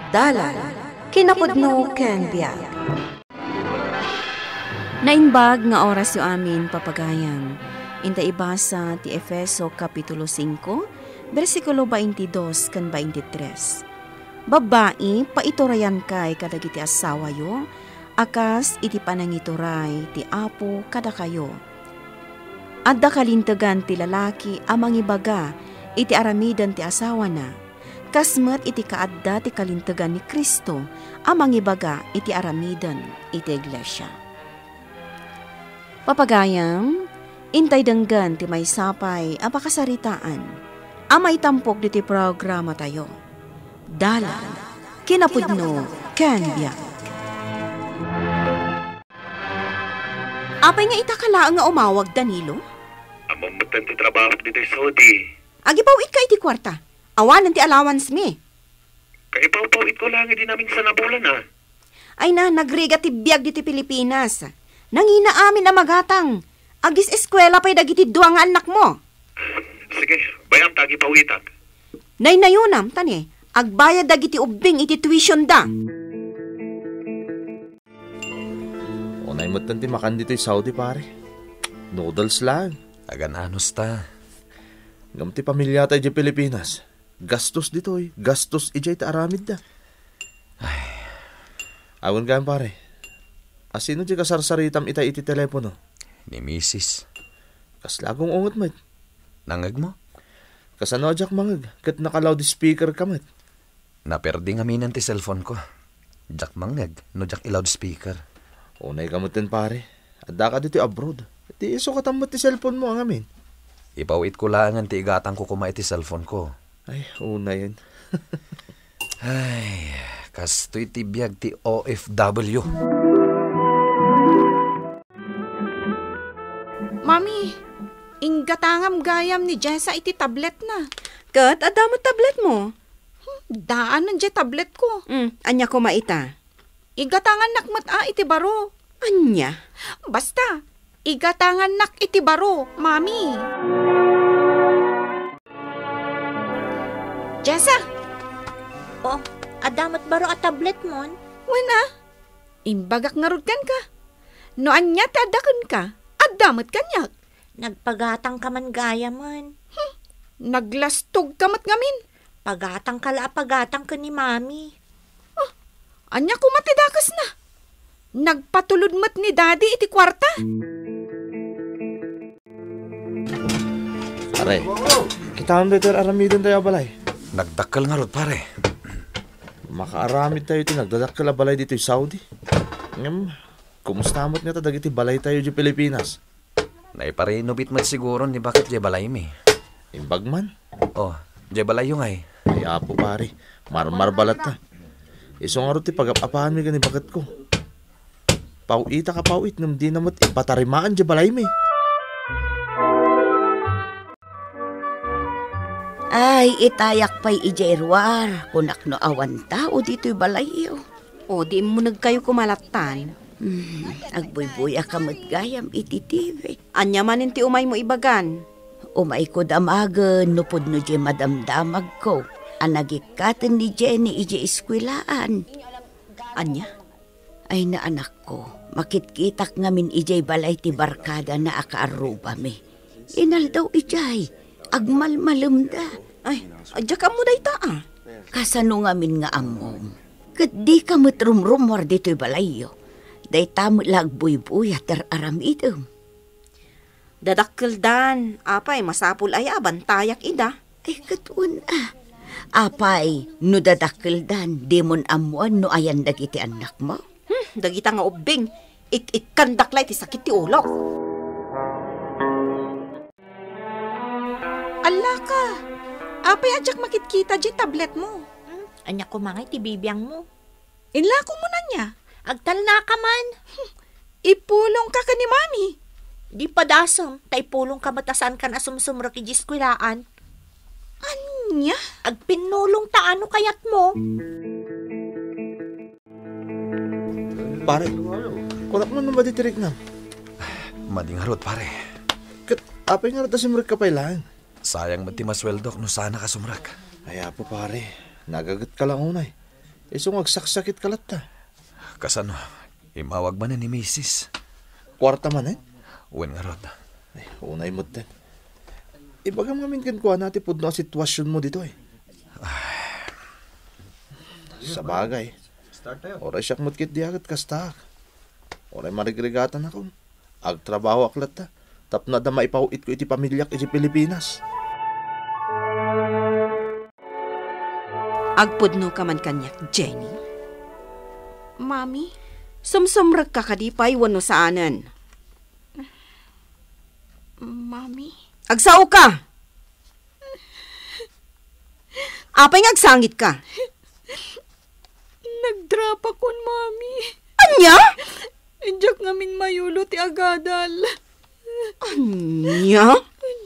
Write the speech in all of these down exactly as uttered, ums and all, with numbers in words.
Dalan, kinapudno ken biag. Naimbag nga orasyo amin, papagayam. Inta ibasa ti Efeso Kapitulo singko, bersikulo baintidos ken baintitres. Babbai, paiturayankay kadagiti asawayo, a kas iti panangituray ti Apo kadakayo. Adda kalintegan ti lalaki a mangibaga iti aramiden ti asawana, kas met iti kaadda ti kalintegan ni Cristo a mangibaga iti aramiden iti iglesia. Papagayam, intay denggen ti maysa pay a pakasaritaan a maitampok ditoy programatayo. Dalan, kinapudno, ken biag. Apay nga ita ka laeng nga umawag, Danilo? Ammom metten ti trabahok ditoy Saudi. Agipaw-itka iti kuarta. Awanen ti allowance mi. Kaipaw-paw-itko laeng idi naminsan a bulan, a. Ay na, nagrigat ti biag ditoy Pilipinas. Nangina amin a magatang. Agis-eskuela pay dagiti dua nga annakmo. Sige, bay-am ta agipaw-itak. Naynayonam, ta ne, agbayad dagiti ubbing iti tuition da. Unay metten ti makan ditoy Saudi, pare. Noodles lang. Agan-anos ta. Ngem ti pamiliata idiay Pilipinas, gastos ditoy, gastos idiay ti aramidda. Ay. Awan gayam, pare. Asino ti kasarsaritam ita iti telepono? Ni misis. Kasla gung-unget met. Nangngegmo? Kasano a diak mangngeg ket naka-loudspeaker ka met? Naperdi ngaminen ti cellphone ko. Diak mangngeg no diak i-loudspeaker. Unay ka metten, pare. Adda ka ditoy abroad. Ti isu katam met ti cellphone mo a ngamin. Ipaw-itko laengen ti igatangko koma iti cellphone ko. Ay, unayen. Ay, kastoy ti biag ti O F W. Mami, inggatangam gayam ni Jessa iti tabletna. Ket adda met tabletmo? Hmm, daanen diay tabletko. Hmm, ania koma ita? Igatangannak met a iti baro. Ania? Basta, igatangannak iti baro, Mami. Jessa! Oh, adda met baro a tabletmon? Wen a. Imbagak ngarud kenka. No ania ti adda kenka, adda met kaniak. Nagpagatangka man gayamen. Hmm, naglastogka met ngamin. Pagatangka la a pagatang ken ni Mami. Ah, ania koma ti dakesna? Nagpatulod met ni Daddy iti kuarta. Pare, kitaem daytoy aramiden tayo a balay. Nagdakkel ngarud, pare. Makaaramid tayo iti nagdadakkel a balay ditoy Saudi. Ngem, kumusta met ngata dagiti balay tayo di Pilipinas? Naiparinubit met siguro ni baket diay balaymi. Imbag man? Oh, diay balayyo ngay. Ay, Apo, pare. Marmar balat ta. Isu ngarud ti pagap-apaanmi ken ni baketko. Paw-itak a paw-it ngem dina met ipatarimaan diay balaymi. Ay, itayak pay idiay ruar, kunak no awan tao ditoy balayyo. O, di immunegkayo koma lattan. Hmm, agbuybuyak met gayam iti T V. Ania manen ti umaymo ibagan? Umayko damagen no pudno diay madamdamagko a nagikkaten ni Jenny idiay eskuelaan. Ania? Ay, naanakko, makitkitak ngamin idiay balay ti barkadana a kaarrubami. Inaldaw idiay, agmalmalemda. Ay, diak ammo dayta, a. Kasano ngamin nga ammom? Ket dika met rumrumuar ditoy balayyo. Dayta met la agbuybuya ti ar-aramidem. Dadakkeldan, apay, masapul aya a bantayak ida? Ay, ket wen a. Apay, no dadakkeldan, dimon ammoan no ayan dagiti annakmo? Hmm, dagita nga ubbing, ik-ikkandak la iti sakit ti ulok. Allaka! Apay a diak makitkita diay tabletmo? Hmm, ania koma ngay ti bibiangmo? Inlako mo nia? Agtalnaka man. Ipulongka ken ni Mami. Di padasem, ta ipulongka met a saankan a sumsumrek idiay eskuelaan. Ania? Agpinnulong ta ano kayatmo? Pare, kunak man no madi ti riknam. Madi ngarud, pare. Ket apay ngarud a sumrekka pay laeng? Sayang met ti masueldok no saanka sumrek. Ay, Apo, pare. Nagagetka la unay. Isu nga agsaksakitka latta. Kasano? Immawag manen ni misis. Kuarta manen? Wen ngarud. Ay, unay metten. Ibagam ngamin kenkuana ti pudno a situasionmo ditoy. Sabagay. Uray siak met ketdi a ket kastaak. Uray marigrigatanakon. Agtrabahoak latta tapno adda maipaw-itko iti pamiliak iti Pilipinas. Agpudnoka man kaniak, Jenny? Mami? Sumsumrekka kadi pay wenno saanen? Mami? Agsaoka! Apay nga agsangitka? Nagdrapakon, Mami. Ania? Diak ngamin mayulo ti agadal. Ania?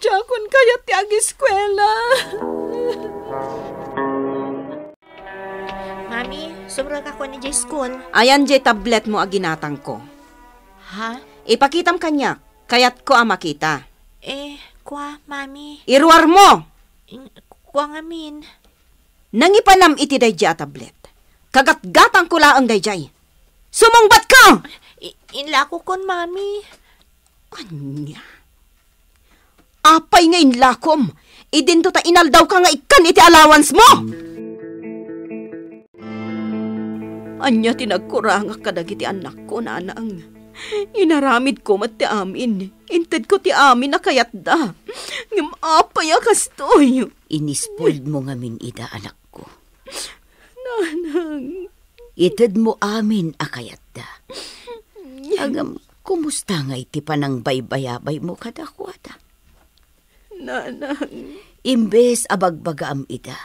Diakon kayat ti ageskuela. Mami, sumrekakon idiay school. Ayan diay tabletmo a ginatangko. Ha? Ipakitam kaniak. Kayatko a makita. Eh, kua, Mami. Iruarmo! In-, kua ngamin. Nangipanam iti daydiay a tablet. Kagatgatangko laeng daydiay. Sumungbatka! I-, inlakokon, Mami. Ania? Apay nga inlakom? Idinto ta inaldawka nga ikkan iti allowance mo! Ania ti nagkurangak kadagiti annakko, nanang? Inaramidko met ti amin. Intedko ti amin a kayatda. Ngem apay a kastoy? Inispoilmo ngamin ida, anakko. Nanang. Itedmo amin a kayatda. Ngem, kumusta ngay ti panangbaybayabaymo kadakuada? Nanang. Imbes a bagbagaam ida,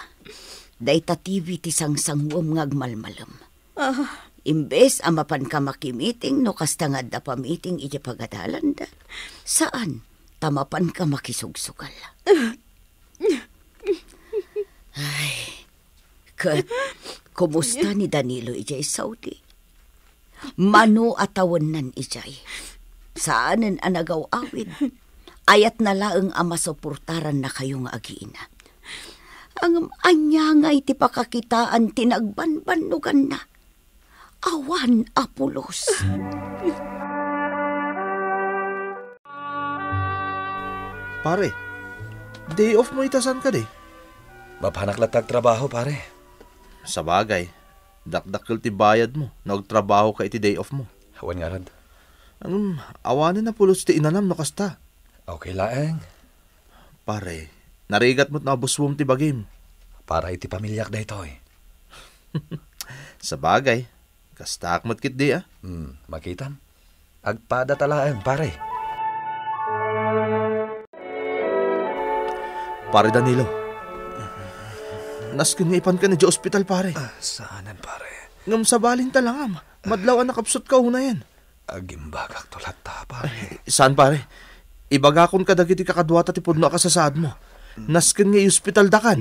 dayta T V ti sangsanguem nga agmalmalem. Ah. Imbes a mapanka makimiting no kasta nga adda pamiting iti pagadalanda, saan, ta mapanka makisugsugal. Ay, ket kumusta ni Danilo idiay Saudi? Mano a tawennan idiay? Saanen a nagaw-awid. Ayatna laeng a masuportarannakayo nga agiina. Ngem ania ngay ti pakakitaan ti nagbanbannoganna? Awan a pulos. Pare, day off mo ita saan kadi? Mapanak latta agtrabaho, pare. Sabagay, dakdakkel ti bayadmo no agtrabahoka iti day off mo. Awan ngarud. Ngem, awanen a pulos ti inanam no kasta. Okay laeng. Pare, narigat met no abuswem ti bagim. Para iti pamiliak daytoy. Sabagay, kastaak met ketdi, a. Hmm, makitam. Agpadata laeng, pare. Pare Danilo, nasken nga ipanka idiay ospital, pare. Ah, saanen, pare? Ngem sabalin ta langam. Madlaw a nakapsutka unayen. Agimbagakto latta, pare. Saan, pare? Ibagakon kadagiti kakaduata ti pudno a kasasaadmo. Nasken nga iospitaldakan.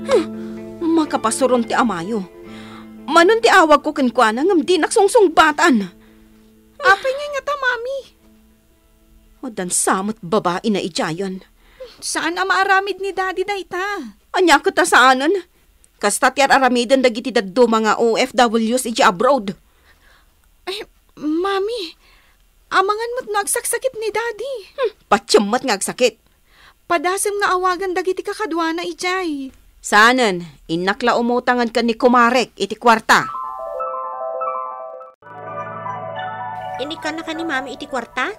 Hmm, makapasuron ti amayo. Manon ti awagko kenkuana ngem dinak sungsungbatan. Apay ngay ngata, Mami? Addan sa met babaina idiayen. Saan a maaramid ni Daddy dayta. Ania ket a saanen? Kasta ti ar-aramiden dagiti dadduma nga O F Ws idiay abroad. Ay, Mami, amangan met no agsaksakit ni Daddy. Hmm, patiem met nga agsakit. Padasem nga awagan dagiti kakaduana idiay. Saanen, innak la umutangen ken ni kumarek iti kuarta. Inikkanna ken ni Mami iti kuarta?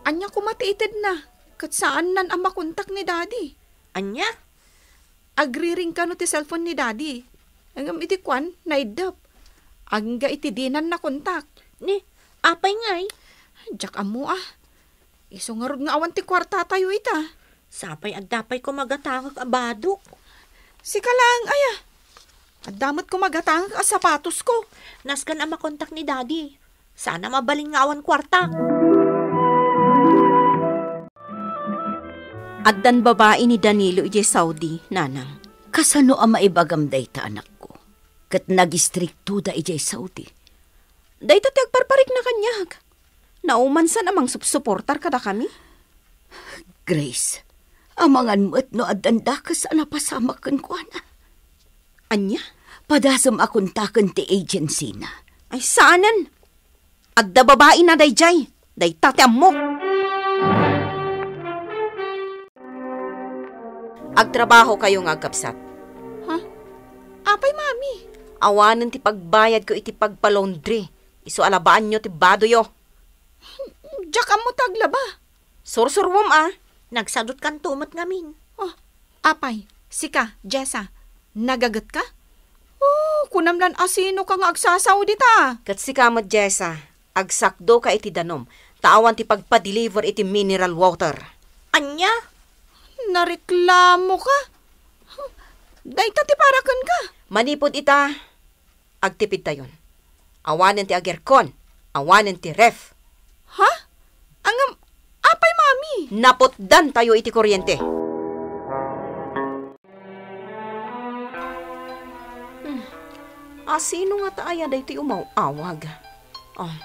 Ania koma ti itedna? Ket saannan a makontak ni Daddy. Ania? Agriring kano ti cellphone ni Daddy. Ngem iti kuan, naiddep. Agingga iti dinan nakontak. Ni, apay ngay? Diak ammo, a. Isu ngarud nga awan ti kuartatayo ita. Sapay adda pay koma gatangek a badok. Sika laeng aya. Adda met koma gatangek a sapatosko. Nasken a makontak ni Daddy. Saan a mabalin nga awan kuarta. Addan babai ni Danilo idiay Saudi, nanang. Kasano a maibagam dayta, anakko? Ket nagistriktoda idiay Saudi. Dayta ti agparparikna kaniak. Naumansan a mangsupsuportar kadakami. Grace, Amangan met no addan dakes a napasamak kenkuana. Ania? Padasem a kontaken ti agency na. Ay, saanen. Adda babaina dayjay. Dayta ti ammok. Agtrabahokayo nga agkabsat. Ha? Apay, Mami? Awanen ti pagbayadko iti pagpa-laundry. Isu a labaanyo ti badoyo. Diak ammo ti aglaba. Sursurom a. Nagsadutkanto met ngamin. Oh, apay, sika, Jessa, nagagetka? Oh, kunam lan asinoka nga agsasao dita. Ket sika met, Jessa, agsakdoka iti danum, ta awan ti pagpa-deliver iti mineral water. Ania? Nareklamoka? Dayta ti para kenka. Manipud ita, agtipidtayon. Awanen ti aircon, awanen ti ref. Ha? Ngem, apay, Mami? Naputdantayo iti kuryente. Hmm. Asino ngata aya daytoy umaw-awag? Oh.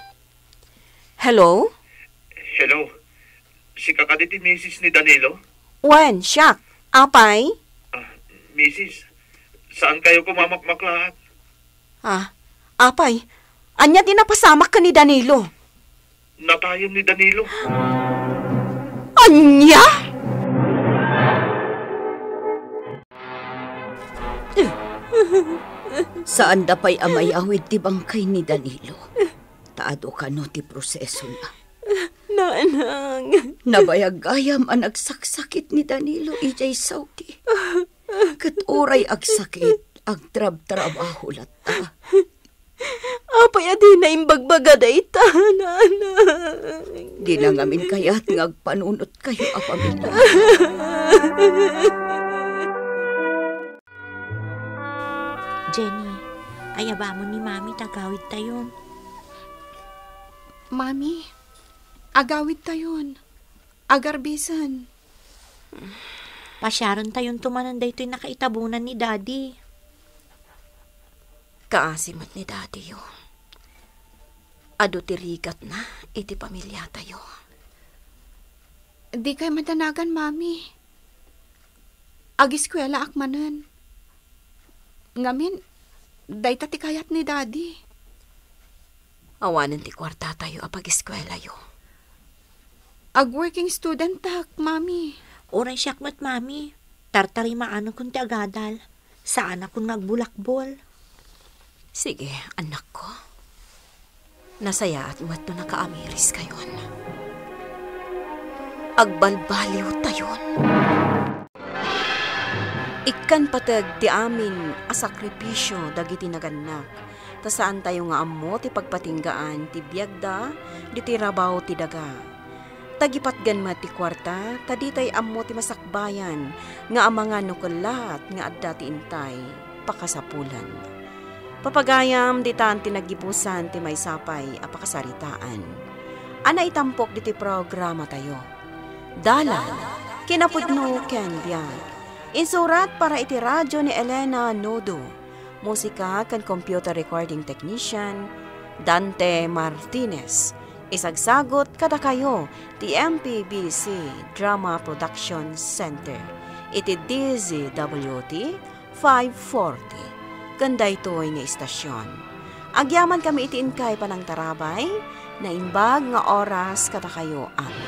Hello? Hello. Sika kadi ti misis ni Danilo? Wen, siak. Apay? Ah, misis, saan kayo kumamakmaklaat? Ah, apay, ania ti napasamak ken ni Danilo? Natayen ni Danilo. Ania? Saanda pay a mayawid ti bangkay ni Danilo. Ta adu kano ti prosesona. Nanang. Nabayag gayam a nagsaksakit ni Danilo idiay Saudi. Ket uray agsakit, agtrabtrabaho latta. Apay a dina imbagbaga dayta, Nanang? Dina ngamin kayat nga agpanunotkayo a pamilya. Jenny, ayabamon ni Mami ta agawidtayon. Mami, agawidtayon. Agarbisen. Pasiarentayonto manen daytoy nakaitabonan ni Daddy. Kaasi met ni Daddy-yo. Adu ti rigatna iti pamilyatayo. Dikay madanagan, Mami. Agiskuelaak manen. Ngamin, dayta ti kayat ni Daddy. Awanen ti kuartatayo a pagiskuelayo. Ag-working studentak, Mami. Uray siak met, Mami. Tartarimaanakon ti agadal. Saanakon nga agbulakbol. Sige, anakko. Nasayaat met no nakaamiriskayon. Agbalbaliwtayon. Ikkan pateg ti amin a sakripisio dagiti nagannak, ta saantayo nga ammo ti pagpatinggaan ti biagda ditoy rabaw ti daga. Tagipatgan met ti kuarta, ta ditay ammo ti masakbayan nga amangan no kellaat nga adda ti intay pakasapulan. Papagayam, ditan ti naggibusan ti maysa pay a pakasaritaan a naitampok ditoy programatayo. Dalan, kinapudno ken biag. Insurat para iti radyo ni Elena Nodo. Musika ken computer recording technician, Dante Martinez. Isagsagut kadakayo ti M P B C Drama Production Center iti D Z W T five forty. Ken daytoy nga istasyon, agyamankami iti inkay panangtarabay, naimbag nga oras kadakayo amin.